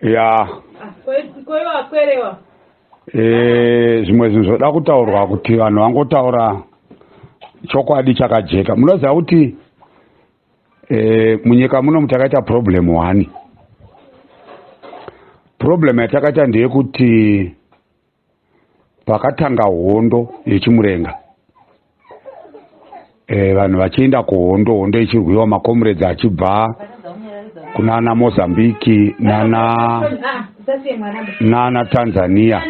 Ya. Zvimwe zvinhu zvoda kutaurwa kuti vanhu vangotaura chokwadi chakajeka. Munoziva kuti munyika muno takaita problem one. Problem yatakaita ndeyekuti pakatanga hondo yechimurenga, vanhu vachienda kuhondo, hondo ichirwiwa, macomrades achibva kunana Mozambique nana Tanzania,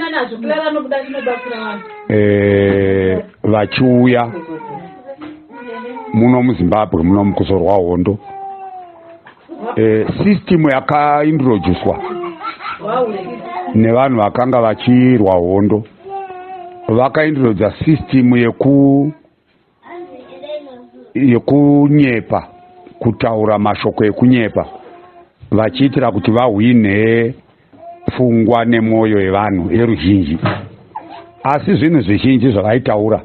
vachiuya muno muZimbabwe muno mukuzorwa hondo. System yakaintroducwa nevanhu vakanga vachirwa hondo, vakaintroduca system yekunyepa, kutaura mashoko ekunyepa vachiitira kuti vahwine pfungwa nemwoyo yevanhu yeruzhinji. Asi zvinhu zvizhinji zvavaitaura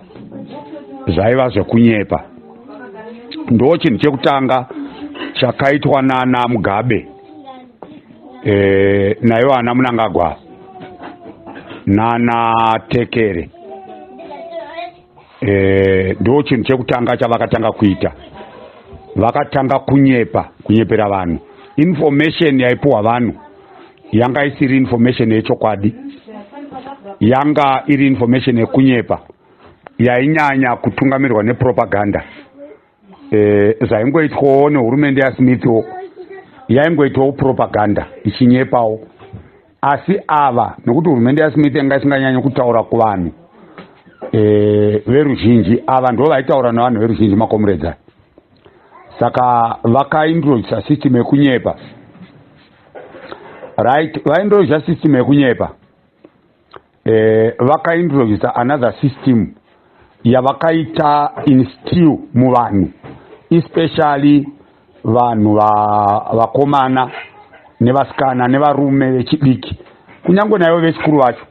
zvaiva zvekunyepa. Ndo chinhu chekutanga chakaitwa nana Mugabe, naivo ana Mnangagwa nana Tekere. Ndo chinhu chekutanga chavakatanga kuita. Vakatanga kunyepa, kunyepera vanhu. Information yaipuwa vanhu yanga isiri information yechokwadi, yanga iri information yekunyepa yainyanya kutungamirwa nepropaganda. Zvaingoitwawo nehurumende yaSmithwo, yaingoitwawo propaganda ichinyepawo. Asi ava, nokuti hurumende yaSmith yanga isinganyanyi kutaura kuvanhu veruzhinji, ava ndo vaitaura nevanhu veruzhinji, macomrades aya. Saka vakaintroduca system yekunyepa, right? Vaintroduca system yekunyepa, vakaintroduca another system yavakaita instill muvanhu, especially vanhu vakomana nevasikana nevarume vechidiki, kunyange naivo vechikuru vacho.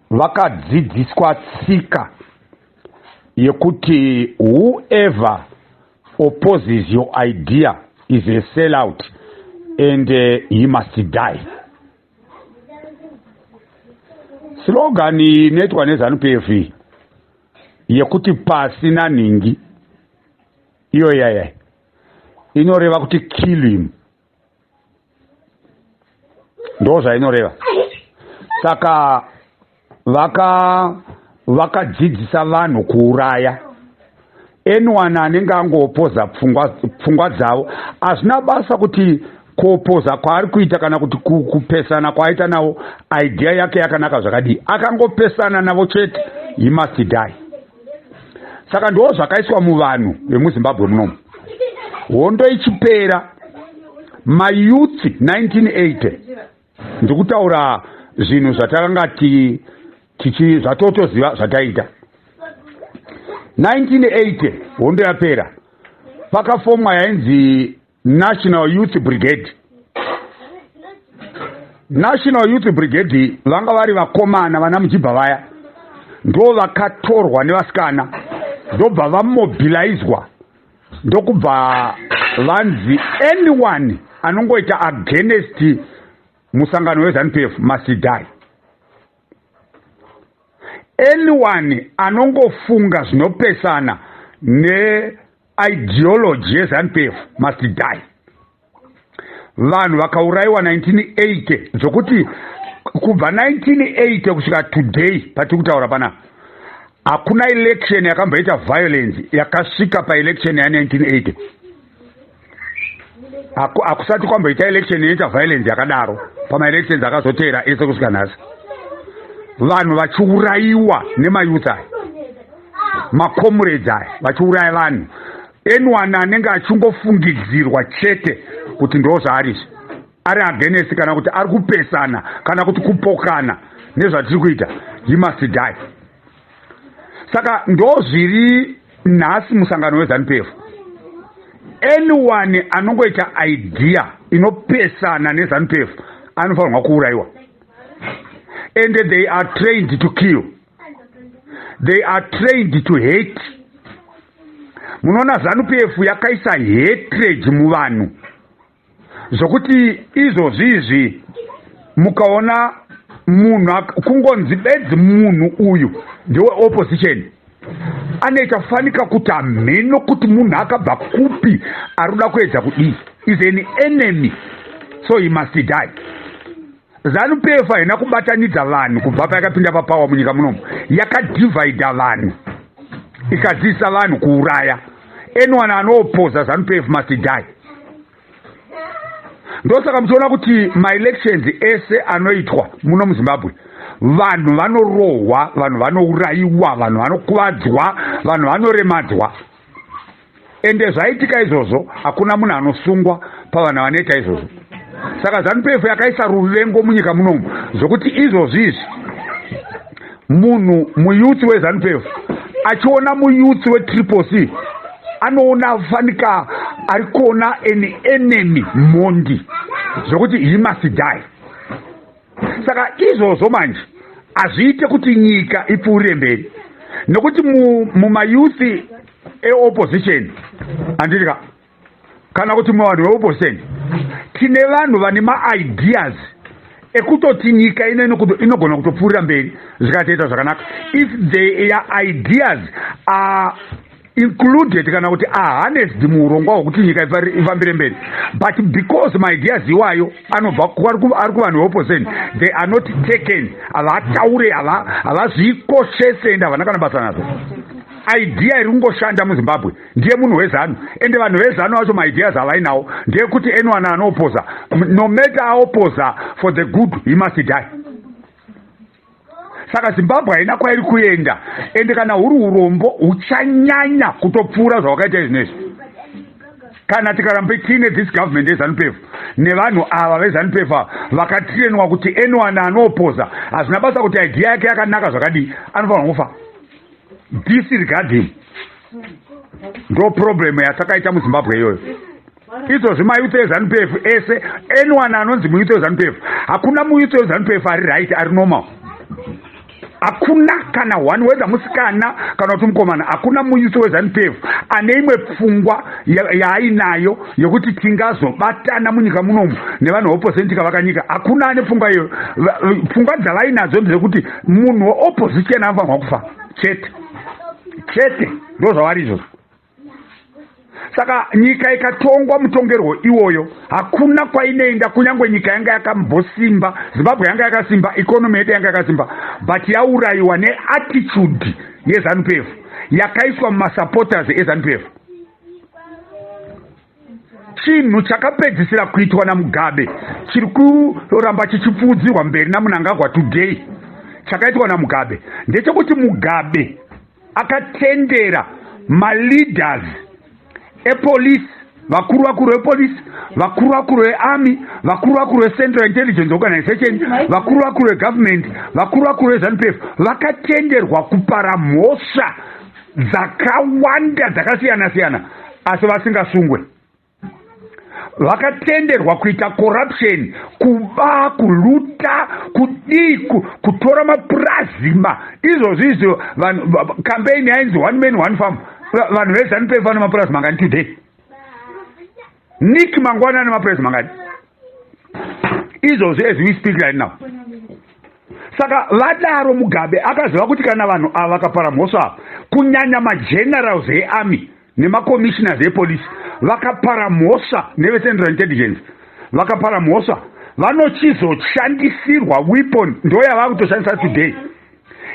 Vakadzidziswa tsika yekuti whoever opposes your idea is a sellout and he must die. Slogan inoitwa neZANU PF yekuti "Pasi nanhingi", iyo yaya inoreva kuti "Kill him", ndo zvainoreva. Saka vakadzidzisa vanhu kuuraya anyone anenge angoopposa pfungwa dzavo. Hazvina basa kuti kuopposa kwaari kuita kana kuti kupesana kwaaita navo, idea yake yakanaka zvakadii, akangopesana navo chete, he must die. Saka ndo zvakaiswa muvanhu vemuZimbabwe munomu. Hondo ichipera, mayouth 1980, ndikutaura zvinhu zvatakanga tichi zvatotoziva zvataita 1980. Hondo yapera, pakafomwa yainzi National Youth Brigade. National Youth Brigade vanga vari vakomana vana mujibha vaya, ndo vakatorwa nevasikana, ndobva vamobilizwa, ndokubva vanzi anyone anongoita against musangano weZANU PF must die, anyone anongofunga zvinopesana neideology yeZANU PF must die. Vanhu vakaurayiwa 1980, zvokuti kubva 1980 kusvika today patiri kutaura panapa, hakuna election yakamboita violence yakasvika paelection ya1980. Hakusati kwamboita election inoita violence yakadaro pamaelections akazoteera ese kusvika nhasi. Vanhu vachiurayiwa nemayouth aya, macomrades aya, vachiuraya vanhu, anyone anenge achingofungidzirwa chete kuti ndo zvaarizvo, ari against kana kuti ari kupesana kana kuti kupokana nezvatiri kuita, he must die. Saka ndo zviri nhasi musangano weZANU PF. Anyone anongoita idea inopesana neZANU PF anofanirwa kuurayiwa, and they are trained to kill, they are trained to hate. Munoona, ZANU PF yakaisa hatred muvanhu. Zvokuti izvozvi izvi mukaona munhu kungonzi bedzi munhu uyu ndeweopposition, anoita fanika kuti hamheno kuti munhu akabva kupi, ari kuda kuedza kudii, is an enemy, so he must die. ZANU PF haina kubatanidza vanhu kubva payakapinda papower munyika munomu. Yakadivhaidha vanhu, ikadzidzisa vanhu kuuraya. Anyone anoopposa ZANU PF must die. Ndosaka muchiona kuti maelections ese anoitwa muno muZimbabwe, vanhu vanorohwa, vanhu vanourayiwa, vanhu vanokuvadzwa, vanhu vanoremadzwa. Ende zvaitika izvozvo, hakuna munhu anosungwa pavanhu vanoita izvozvo. Saka ZANU PF yakaisa ruvengo munyika munomu, zvokuti izvozvi izvi munhu muyouth weZANU PF achiona muyouth weTriple C, anoona fanika ari kuona an enemy, mhondi, zvokuti he must die. Saka izvozvo manje hazviite kuti nyika ipfuurire mberi, nokuti mumayouth eopposition, handiti ka, kana kuti muvanhu veopposition, tine vanhu vane maideas ekutoti nyika ino inogona kutopfuurira mberi zvikatoita zvakanaka if their ideas are included, kana kuti aharnessed muurongwa hwekuti nyika ifambire mberi. But because maideas iwayo anobva ari kuvanhu veopposition, they are not taken, havataure, havazvikoshese, ende havana kana basa nazvo. Idea iri kungoshanda muZimbabwe ndiye munhu weZANU, ende vanhu veZANU vacho maideas havainawo, ndeyekuti anyone anoopposa, no matter aopposa for the good, he must die. Saka Zimbabwe haina kwairi kuenda, ende kana huri urombo huchanyanya kutopfuura zvawakaita izvinezvi kana tikarambe tiine this government yeZANU PF nevanhu ava veZANU PF ava vakatrainwa kuti anyone anoopposa, hazvina basa kuti idea yake yakanaka zvakadii, anofanirwa kufa, disregard him. Ndo problem yatakaita muZimbabwe iyoyo. Izvozvi mayouth eZANU PF ese, anyone anonzi muyouth weZANU PF, hakuna muyouth weZANU PF ari right, ari normal, hakuna kana one, whether musikana kana kuti mukomana. Hakuna muyouth weZANU PF ane imwe pfungwa yaainayo yekuti tingazobatana munyika munomu nevanhu veopposition tikavaka nyika. Hakuna ane pfungwa iyoyo. Pfungwa dzavainadzo ndezekuti munhu weopposition anofanirwa kufa chete chete. Ndo zvavari izvozvo. Saka nyika ikatongwa mutongerwo iwoyo, hakuna kwainoenda. Kunyange nyika yanga yakambosimba, Zimbabwe yanga yakasimba, economy yedu yanga yakasimba, but yaurayiwa neattitude yeZANU PF yakaiswa mumasupporters eZANU PF. Chinhu chakapedzisira kuitwa naMugabe chiri kuramba chichipfuudzirwa mberi naMnangagwa today. Chakaitwa naMugabe ndechekuti Mugabe akatendera maleaders epolice, vakuru vakuru vepolice, vakuru vakuru vearmy, vakuru vakuru veCentral Intelligence Organization, vakuru vakuru vegovernment, vakuru vakuru veZANU PF, vakatenderwa kupara mhosva dzakawanda dzakasiyana siyana asi vasingasungwe. Vakatenderwa kuita corruption, kuba, kuloota, kudii, kutora mapurazi. Izvozvi izvo vanhu, campaign yainzi "One man, one farm". Vanhu veZANU PF vane mapurazi mangani today? Nick Mangwana ane mapurazi mangani izvozvi as we speak right now? Saka vadaro, Mugabe akaziva kuti kana vanhu ava vakapara mhosva ava, kunyanya magenerals earmy nemacommissioners epolice vakapara mhosva, neveCentral Intelligence vakapara mhosva, vanochizoshandisirwa weapon, ndo yavava kutoshandisa today,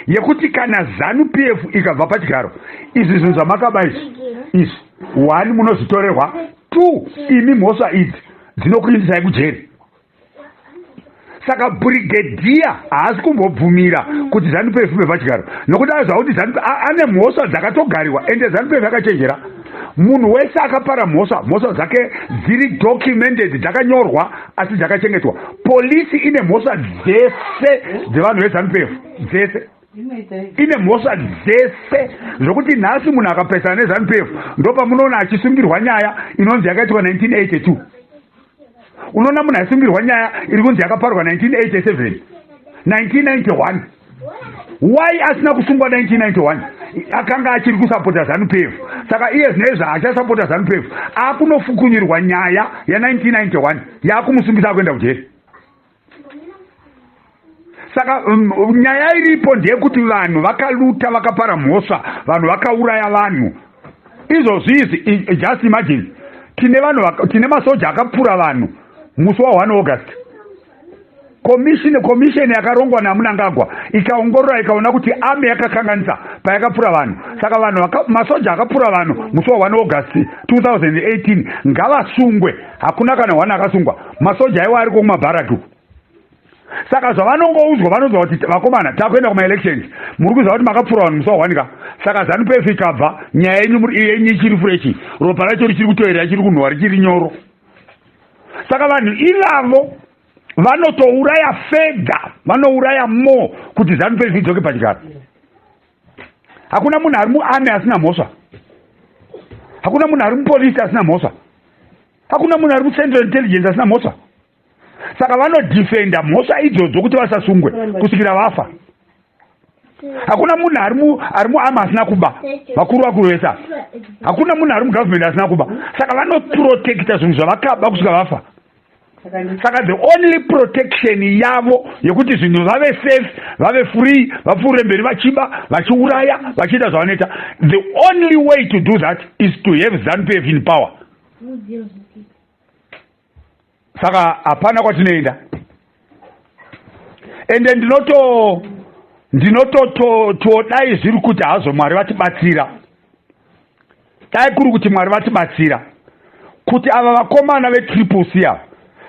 yekuti kana ZANU PF ikabva pachigaro, izvi zvinhu zvamakaba izvi izvi, one, munozvitorerwa; two, imi mhosva idzi dzinokuindisai kujeri. Saka brigadier haasi kumbobvumira kuti ZANU PF ibve pachigaro, nokuti aiziva kuti ane mhosva dzakatogariwa. Ende ZANU PF yakachenjera. Munhu wese akapara mhosva, mhosva dzake dziri documented, dzakanyorwa asi dzakachengetwa. Polisi ine mhosva dzese dzevanhu veZANU PF dzese, ine mhosva dzese, zvokuti nhasi munhu akapesana neZANU PF, ndopamunoona achisungirwa nyaya inonzi yakaitwa 1982. Unoona munhu aisungirwa nyaya iri kunzi yakaparwa 1987, 1991. Why asina kusungwa 1991? Akanga achiri kusapota ZANU PF. Saka iye zvinezvi haachasapota ZANU PF, akunofukunyirwa nyaya ya1991 yakumusungisa akuenda kujeri. Saka nyaya iripo ndeyekuti vanhu vakaluta, vakapara mhosva, vanhu vakauraya vanhu. Izvozvi izvi, just imagine, tine vanhu, tine masoja akapfura vanhu musi wa1 August. Commission yakarongwa naMnangagwa ikaongorora, ikaona kuti army yakakanganisa payakapfura vanhu. Saka vanhu, masoja akapfura vanhu musi wa1 August 2018 ngavasungwe. Hakuna kana one akasungwa. Masoja aiwa ariko kumabharaki uku. Saka zvavanongoudzwa, vanonzwa kuti, "Vakomana, takuenda kumaelections. Muri kuziva kuti makapfura vanhu musi wa1 ka? Saka ZANU PF ikabva, nyaya yenyu yenyu ichiri fresh, ropa racho richiri kutoerera, richiri kunhuhwa, richiri nyoro." Saka vanhu ivavo vanotouraya fedha, vanouraya more kuti ZANU PF idzoke pachigaro. Hakuna munhu ari muarmy asina mhosva, hakuna munhu ari mupolisi asina mhosva, hakuna munhu ari muCentral Intelligence asina mhosva. Saka vanodhifenda mhosva idzodzo kuti vasasungwe kusvikira vafa. Hakuna munhu ari muarmy asina kuba, vakuru vakuru vese. Hakuna munhu ari mugovernment asina kuba. Saka vanoprotecta zvinhu zvavakaba kusvika vafa. Saka the only protection yavo yekuti zvinhu vave safe, vave free, vapfuure mberi vachiba, vachiuraya, vachiita zvavanoita, the only way to do that is to have ZANU PF in power. Saka hapana kwatinoenda. Ende ndinototodai zviri kuti hazvo Mwari vatibatsira, dai kuri kuti Mwari vatibatsira kuti ava vakomana veTriple C ava,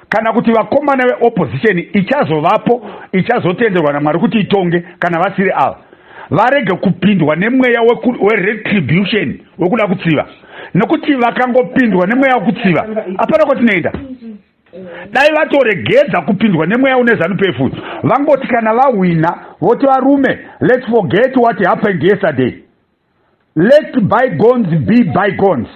kana kuti vakomana veopposition ichazovapo, ichazotenderwa naMwari kuti itonge, kana vasiri ava, varege kupindwa nemweya weretribution, wekuda kutsiva, nekuti vakangopindwa nemweya wekutsiva, hapana kwatinoenda. Dai vatoregedza kupindwa nemweya une ZANU PF, vangoti kana vahwina voti, "Varume, let's forget what happened yesterday. Let bygones be bygones.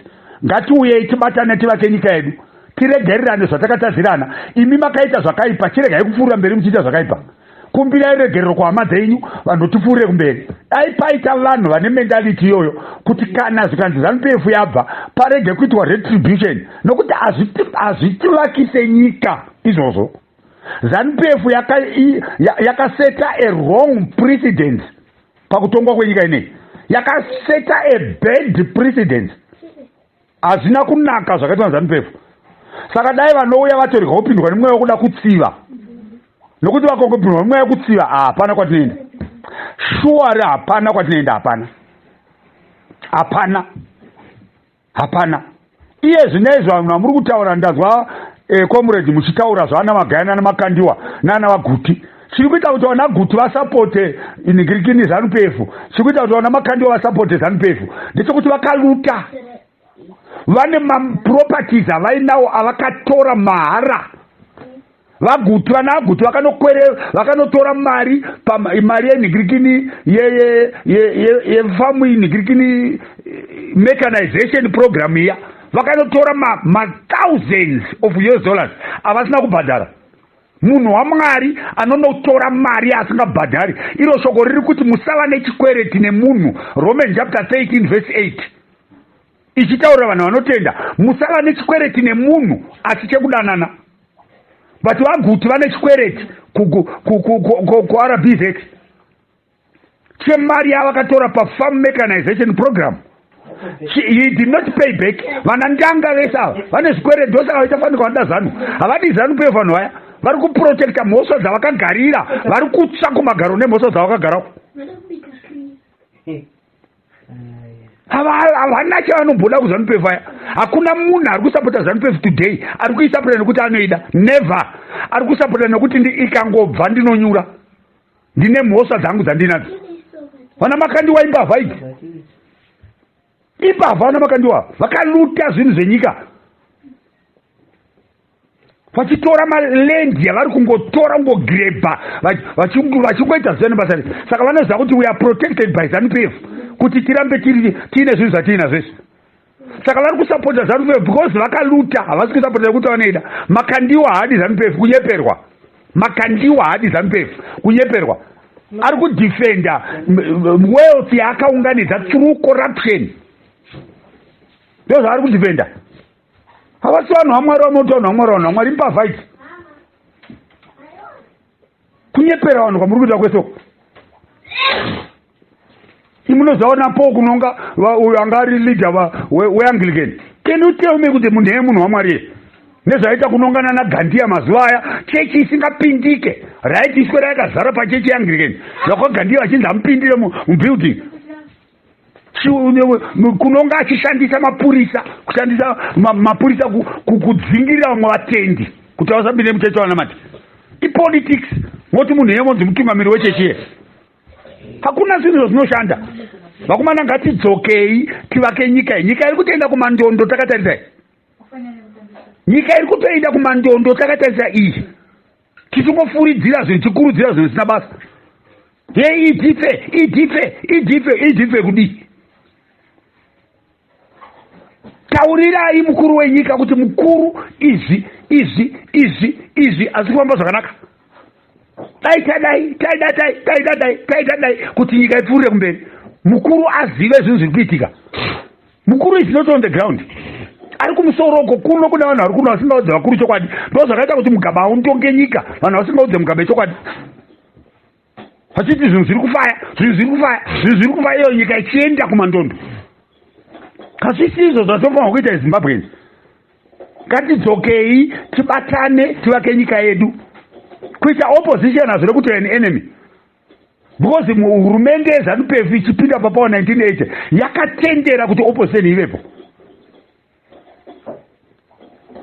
Ngatiuyei tibatane, tivake nyika yedu, tiregererane zvatakatadzirana. Imi makaita zvakaipa, chiregai kupfuurira mberi muchiita zvakaipa. Kumbirai regerero kuhama dzenyu, vanhu tipfuurire kumberi." Dai paita vanhu vane mentality iyoyo, kuti kana zvikanzi ZANU PF yabva, parege kuitwa retribution, nokuti hazvitivakise nyika izvozvo. ZANU PF yakaseta a wrong precedence pakutongwa kwenyika ineyi, yakaseta a bad precedence. Hazvina kunaka zvakaitwa naZANU PF. Saka dai vanouya vatorega kupindwa nemweya wekuda kutsiva, nokuti vakangopindwa nemweya wekutsiva, hapana kwatinoenda. Shuwari, hapana kwatinoenda, hapana, hapana, hapana. Iye zvinezvi vanhu vamuri kutaura, ndazwa comrade muchitaura zvana Magayana namakandiwa nana vaGuti. Chiri kuita kuti vana Guti vasapote nigirikini ZANU PF, chiri kuita kuti vana Makandiwa vasapote ZANU PF, ndechekuti vakaluta, vane maproperties avainawo avakatora mahara. VaGuti, vana vaGuti vakanotora mari, mari yenhingirikini yefarm nhingirikini mechanization program iya. Vakanotora mathousands of US dollars avasina kubhadhara. Munhu waMwari anonotora mari asingabhadhari, iro shoko riri kuti musava nechikwereti nemunhu, Roman chapter 13 verse 8, ichitaurira vanhu vanotenda, musava nechikwereti nemunhu asi chekudanana. But vaGuti vane chikwereti kuRBZ chemari yavakatora pafarm mechanization program. He did not pay back. Vana ndanga vese ava vane zvikwereti, ndosaka vachafanika vanoda ZANU. Havadi ZANU PF vanhu vaya. Vari kuprotecta mhosva dzavakagarira, vari kutsva kumagaro nemhosva dzavakagarako. Havana chavanomboda kuZANU PF aya. Hakuna munhu ari kusapota ZANU PF today ari kuisapota nekuti anoida. Never. Ari kusapota nekuti ikangobva ndinonyura, ndine mhosva dzangu dzandinadzo. Vana Makandiwa imbavha idzi, imbavha. Vana Makandiwa vakaluta zvinhu zvenyika, vachitora maland yavari kungotora, kungogrebha, vachingoita zvisina nebasa rese. Saka vanoziva kuti we are protected by ZANU PF kuti tirambe tiine zvinhu zvatiinazvo izvi. Saka vari kusapota ZANU PF because vakaluta. Havasi kusapota nekuti vanoida. Makandiwa haadi ZANU PF, kunyeperwa. Makandiwa haadi ZANU PF, kunyeperwa. Ari kudefenda wealth yaakaunganidza through corruption. Ndo zvaari kudefenda. Havasi vanhu vaMwari vamunoti vanhu vaMwari, vanhu vaMwari imbavha idzi. Kunyepera vanhu kwamuri kuita kwese uko. Imunozaona po kunonga uyo anga ari leader weAnglican. Can you tell me kuti munhu eye munhu waMwari here? Nezvaita kunongana naGandiya mazuva aya, chechi isingapindike, right, iswera yakazara pachechi yeAnglican, vakwaGandiya vachinzi amupindire mubuilding. Kunonga achishandisa mapurisa, kushandisa mapurisa kudzingirira vamwe vatendi kuti vasapinde muchechi vanamati. Ipolitics. Moti munhu iye monzi mutungamiri wechechi ye. Hakuna zvinhu zvinoshanda. Vakomana, ngatidzokei tivake nyika iyi. Nyika iri kutoenda kumandondo takatarisai. Nyika iri kutoenda kumandondo takatarisa iyi, tichingofuridzira zvinhu, tichikurudzira zvinhu zvisina basa. Ye idife, idife, idife, idife kudii? Taurirai mukuru wenyika kuti mukuru, izvi, izvi, izvi, izvi asi kufamba zvakanaka. Dai tadai, taida dai, taida dai, taida dai kuti nyika ipfuurire kumberi. Mukuru azive zvinhu zviri kuitika. Mukuru is not on the ground, ari kumusoro uko. Kuno kune vanhu vari kuno vasingaudze vakuru chokwadi. Ndo zvakaita kuti Mugabe auntonge nyika, vanhu vasingaudze Mugabe chokwadi, vachiti zvinhu zviri kufaya, zvinhu zviri kufaya, zvinhu zviri kufaya, iyo nyika ichienda kumandondo. Hazvisizvo zvatofanirwa kuita Zimbabweans. Ngatidzokei, tibatane, tivake nyika yedu. Kuita opposition hazvire kuti an enemy, because hurumende yeZANU PF ichipinda papower 1980 yakatendera kuti opposition ivepo,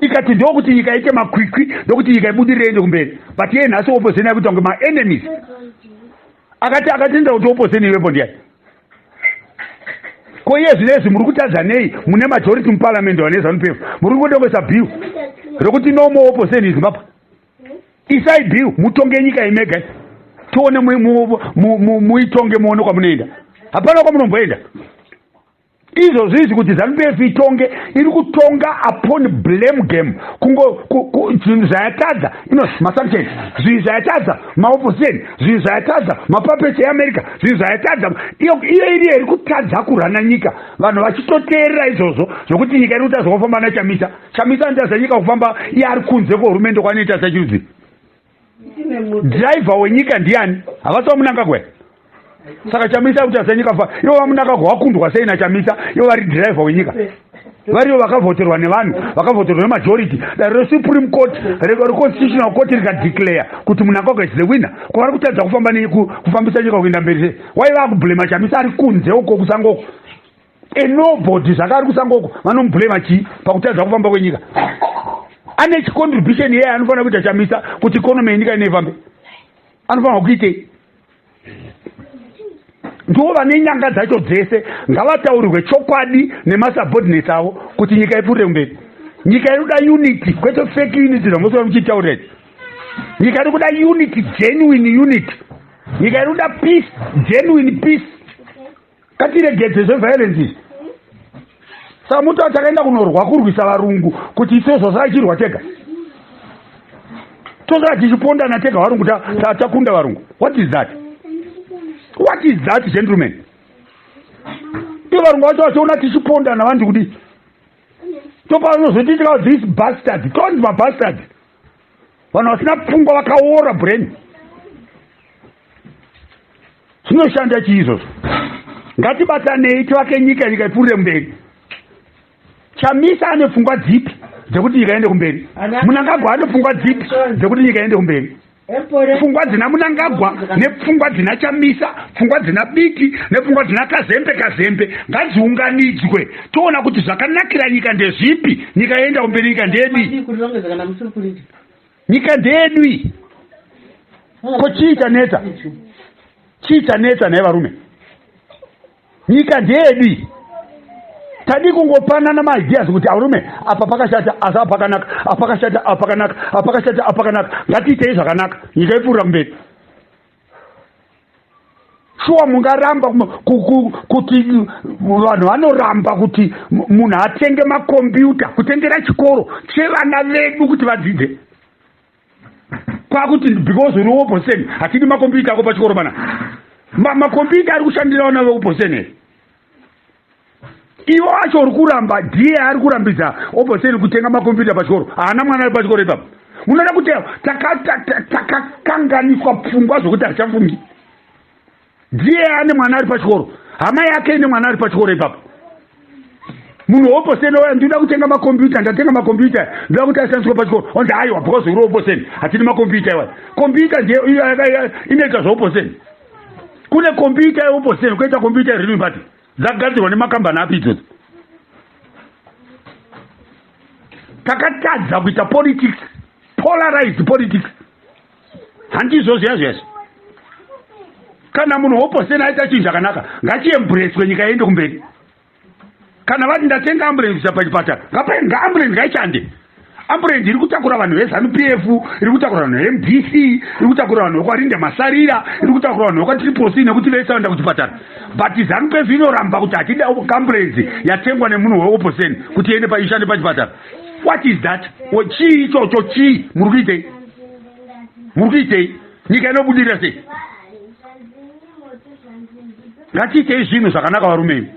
ikati ndokuti nyika ite makwikwi, ndokuti nyika ibudirire, ende kumberi. But iye nhasi opposition yakuita kunge maenemies. Akati akatendera kuti opposition ivepo ndiyani? Ko iye zvinezvi muri kutadza nei? Mune majority muparliament, vane ZANU PF, muri kundongoisa bill rekuti no more opposition in Zimbabwe. Isai bill, mutonge nyika imega, tione muitonge, muone kwamunoenda. Hapana kwamunomboenda. Izvozvo izvi kuti ZANU PF itonge, iri kutonga upon blame game. Kungo zvinhu zvayatadza ino masanctions, zvinhu zvayatadza maopposition, zvinhu zvayatadza mapuppets eAmerica, zvinhu zvayatadza iyo. Iyo iriyo iri kutadza kurana nyika, vanhu vachitoteerera izvozvo zvokuti nyika iri kutadza kufamba naChamisa. Chamisa anotadza nyika kufamba, iye ari kunze kwehurumende kwanoita sachirudzi. Driver wenyika ndiani? Havasi vaMnangagwa? Saka Chamisa kutadza nyika fa, ivo vaMnangagwa wakundwa sei naChamisa, ivo vari driver wenyika, varivo vakavhoterwa nevanhu, vakavhoterwa nemajority? Dare reSupreme Court, reConstitutional Court rikadeclare kuti Mnangagwa is the winner, kwavari kutadza kufamba kufambisa nyika kuenda mberi sei? Wai vakublema Chamisa ari kunze uko kusangoko, enobody zvaka ari kusangoko? Vanomublema chii pakutadza kufamba kwenyika? Ane chicontribution yeye anofanira kuita Chamisa kuti economy yenyika inoifambe? Anofanira kuitei? Ndivo vane nyanga dzacho dzese. Ngavataurirwe chokwadi nemasubordinates avo kuti nyika ipfuurire kumberi. Nyika iri kuda unity, kwete fake unity zvamosora muchitaurira idzi. Nyika iri kuda unity, genuine unity. Nyika iri kuda peace, genuine peace. Ngatiregedze zveviolence izvi. Saka muti takaenda kunorwa kurwisa varungu kuti isezvo zvaichirwa tega, tosara tichipondana tega, varungu takunda varungu. What is that? What is that, gentlemen? Ivo varungu vacho vachiona tichipondana, vanti kudii? Topanozotiitika this bastard, tonzi mabastard, vanhu vasina pfungwa, vakaora brain. Zvinoshanda chii izvozvo? Ngatibatanei, tivake nyika, nyika ipfuurire mberi. Chamisa ane pfungwa dzipi dzekuti nyika iende kumberi? Mnangagwa ane pfungwa dzipi dzekuti nyika iende kumberi? Pfungwa dzina Mnangagwa nepfungwa dzina Chamisa, pfungwa dzina Biti nepfungwa dzina Kazembe Kazembe ngadziunganidzwe, toona kuti zvakanakira nyika ndezvipi, nyika yoenda kumberi. Nyika ndeyedu, nyika ndeyedu iyi. Ko chii chanetsa? Chii chanetsa nhai varume? Nyika ndeyedu iyi. Tadi kungopanana maideas kuti arume, apa pakashata asi apa pakanaka, apa pakashata, apa pakanaka, apa pakashata, apa pakanaka, ngatiitei zvakanaka, nyika ipfuurira kumberi. Shuwa mungaramba kuti vanhu vanoramba kuti munhu atenge makombiyuta kutengera chikoro chevana vedu kuti vadzidze, kwakuti because uri opposition hatidi makombiyuta ako pachikoro pana? Makombiyuta ari kushandira vana veopposition here? Iwe wacho uri kuramba ndiye ari kurambidza opposition kutenga makombiyuta pachikoro. Haana mwana ari pachikoro ipapo. Munoda kuti takakanganiswa pfungwa zvokuti hatichafungi. Ndiye ane mwana ari pachikoro, hama yake ine mwana ari pachikoro ipapo. Munhu weopposition oya, ndinoda kutenga makombiyuta, ndatenga makombiyuta, ndoda kuti ashandiswe pachikoro. Onzi aiwa, because uri opposition hatidi makombiyuta iwayo. Kombiyuta ndiye inoita zveopposition. Kune kombiyuta yeopposition, koita kombiyuta yeruling party. Dzakagadzirwa nemakambani api idzodzo? Takatadza kuita politics, polarized politics. Handizvo zviya zviya. Kana munhu weopposition aita chinhu chakanaka, ngachiembracewe, nyika iende kumberi. Kana vati ndatenga ambulance pachipatara, ngaambulance ngaishande. Ambulance iri kutakura vanhu veZanu PF, iri kutakura vanhu veMDC, iri kutakura vanhu vekwaRinda Masarira, iri kutakura vanhu vekwaTriple C, nekuti vese vaenda kuchipatara. But ZANU PF inoramba kuti hatida ambulance yatengwa nemunhu weopposition kuti iende ishande pachipatara. What is that? Chii ichocho? Chii muri kuitei? Muri kuitei? Nyika inobudirira sei? Ngatiitei zvinhu zvakanaka, varume imi,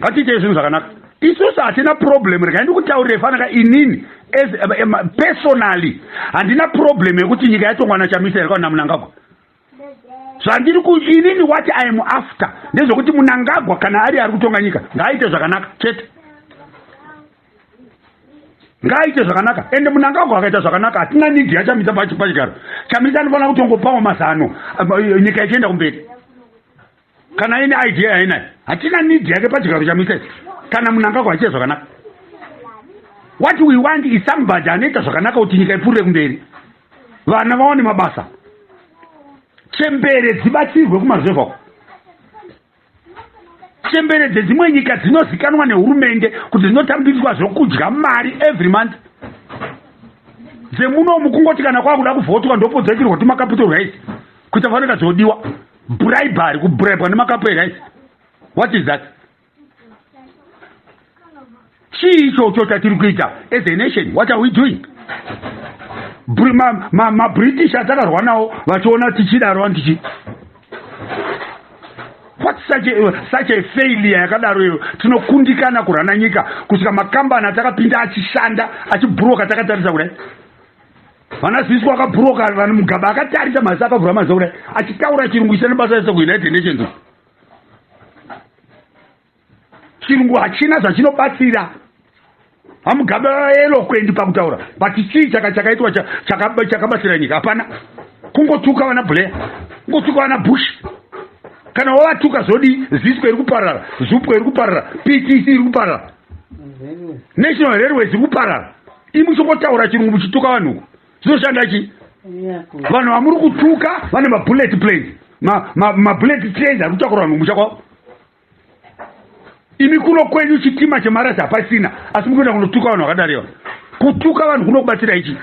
ngatiitei zvinhu zvakanaka. Isusu hatina problem. Regai ndikutaurire fanaka, inini as personally handina problem yekuti nyika yatongwa naChamisa here kana naMnangagwa. Zvandiri ku inini, what I am after ndezvekuti Mnangagwa kana ari kutonga nyika, ngaaite zvakanaka chete, ngaaite zvakanaka. Ende Mnangagwa akaita zvakanaka, hatina need yaChamisa pachigaro. Chamisa anofanira kutongopawo mazano, nyika ichienda kumberi. Kana ine idea yainayo, hatina need yake pachigaro Chamisa kana Mnangagwa achiita zvakanaka. What we want is somebody anoita zvakanaka kuti nyika ipfuurire kumberi, vana vaone mabasa, chembere dzibatsirwe kumaruzevha. Chembere dzedzimwe nyika dzinozikanwa nehurumende kuti dzinotambiriswa zvokudya, mari every month. Dzemunomu kungoti kana kwakuda kuvhotwa, ndopodzoitirwa tumakapu twerice kuita fanira dzodiwa bribery, kubribwa nemakapu erice. What is that? Chii ichocho chatiri kuita as a nation? What are we doing? MaBritish atakarwa nawo vachiona tichidaro, antichi what such a failure yakadaro iyo? Tinokundikana kurana nyika kusvika makambani atakapinda achishanda achibhuroka takatarisa kudai. Vana Zisco akabhuroka, vanhu Mugabe akatarisa, maziso akavhura maziso kudai, achitaura chirungu isina basa rese kuUnited Nations. Chirungu hachina zvachinobatsira. VaMugabe eloquent pakutaura, but chii chakaitwa chakabatsira nyika? Hapana. Kungotuka vana Blair, kungotuka vana Bush. Kana wavatuka zvodii? Zisco iri kuparara, ZUPCO iri kuparara, PTC iri kuparara, National Railways iri kuparara. Imi muchingotaura chirungu muchituka vanhu uku, zvinoshanda chii? Vanhu vamuri kutuka vane mabullet planes, mabullet trains ari kutakura vanhu kumusha kwavo. Imi kuno kwenyu chitima chemarasi hapasina, asi mukuenda kunotuka vanhu vakadariwa. Kutuka vanhu kunokubatsira ichi?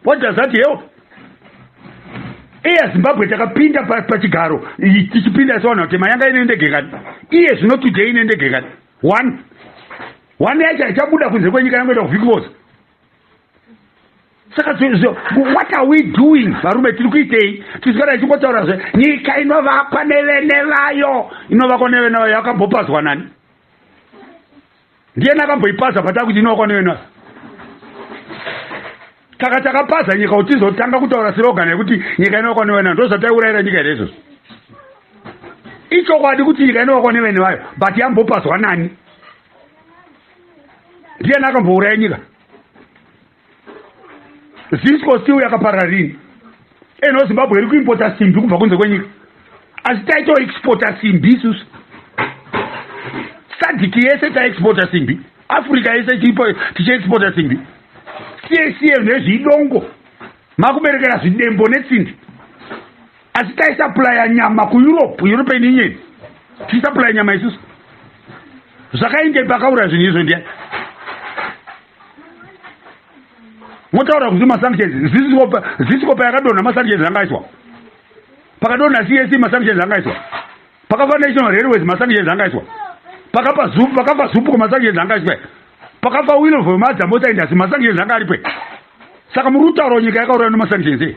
What does that help? Air Zimbabwe takapinda pachigaro tichipinda sevanhu vatema, yanga ine ndege kani? Iye zvino today ine ndege kani? One one yacho haichabuda kunze kwenyika, yangoenda kuVic Falls. Saka what are we doing, varume? Tiri kuitei? Tiswera ichingotaura zve nyika inovakwa nevene vayo, inovakwa nevene vayo. Yakambopazwa nani? Ndiyani akamboipaza pataa kuti inovakwa nevene vayo? Saka takapaza nyika kuti tizotanga kutaura slogan yekuti nyika inovakwa nevene vayo? Ndo zvataiurayira nyika here izvozvo? Ichokwadi kuti nyika inovakwa nevene vayo, but yambopazwa nani? Ndiyani akambouraya nyika? Zisco Steel yakaparara rini? Eno Zimbabwe iri kuimpota simbi kubva kunze kwenyika, asi taitoexporta simbi isusu. SADC yese taexporta simbi, Africa yese tichiexporta simbi. CACM nezvidongo makuberekera zvidembo netsindi, asi taisupplya nyama kuEurope, European Union tichisupplya nyama isusu. Zvakainde pakaura zvinhu izvo ndiyani? Motaura kuti masanctions. Zisco payakadonha, masanctions angaiswa. Pakadonha CAC, masanctions angaiswa. Pakafa National Railways, masanctions angaiswa. Pakapa ZUP, pakafa ZUPCO, masanctions angaiswa. Pakafa Willow Motor Industry, masanctions anga aripo. Saka muri kutaura nyika yakauraya nemasanctions e?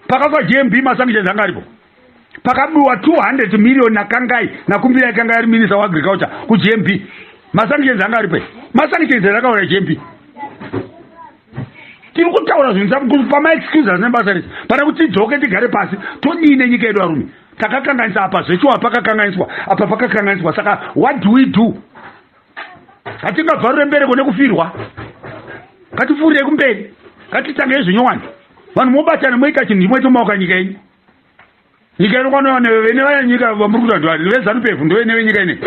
Pakafa GMB, masanctions anga aripo. Pakabiwa 200 million naKangai, naKumbirai Kangai ari minister waagriculture kuGMB. Masanctions anga aripo, masanctions akauraya GMB. Tiri kutaura zvinhu pamaexcuse asina basa rese, pane kuti tidzoke, tigare pasi, todii nenyika yedu. Varume, takakanganisa apa, zvechiwa pakakanganiswa apa, pakakanganiswa. Saka what do we do? Hatingabvarure mbereko nekufirwa. Ngatifurire kumberi, ngatitangei zvinyowani. Vanhu mobatana, moita chinhu chimwe chomaoka nyika yenyu. Nyika inokwana vene vaya nyika vamuri kuta veZANU PF, ndo vene venyika ine.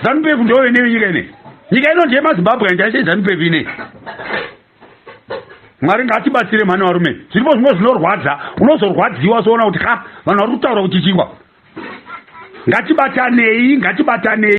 ZANU PF ndo vene venyika ine. Nyika ino ndeyemaZimbabwe, handiache ZANU PF ine. Mwari ngatibatsire mhani. Varume, zviripo zvimwe zvinorwadza, unozorwadziwa soona kuti ha, vanhu vari kutaura kuti chingwa. Ngatibatanei, ngatibatanei.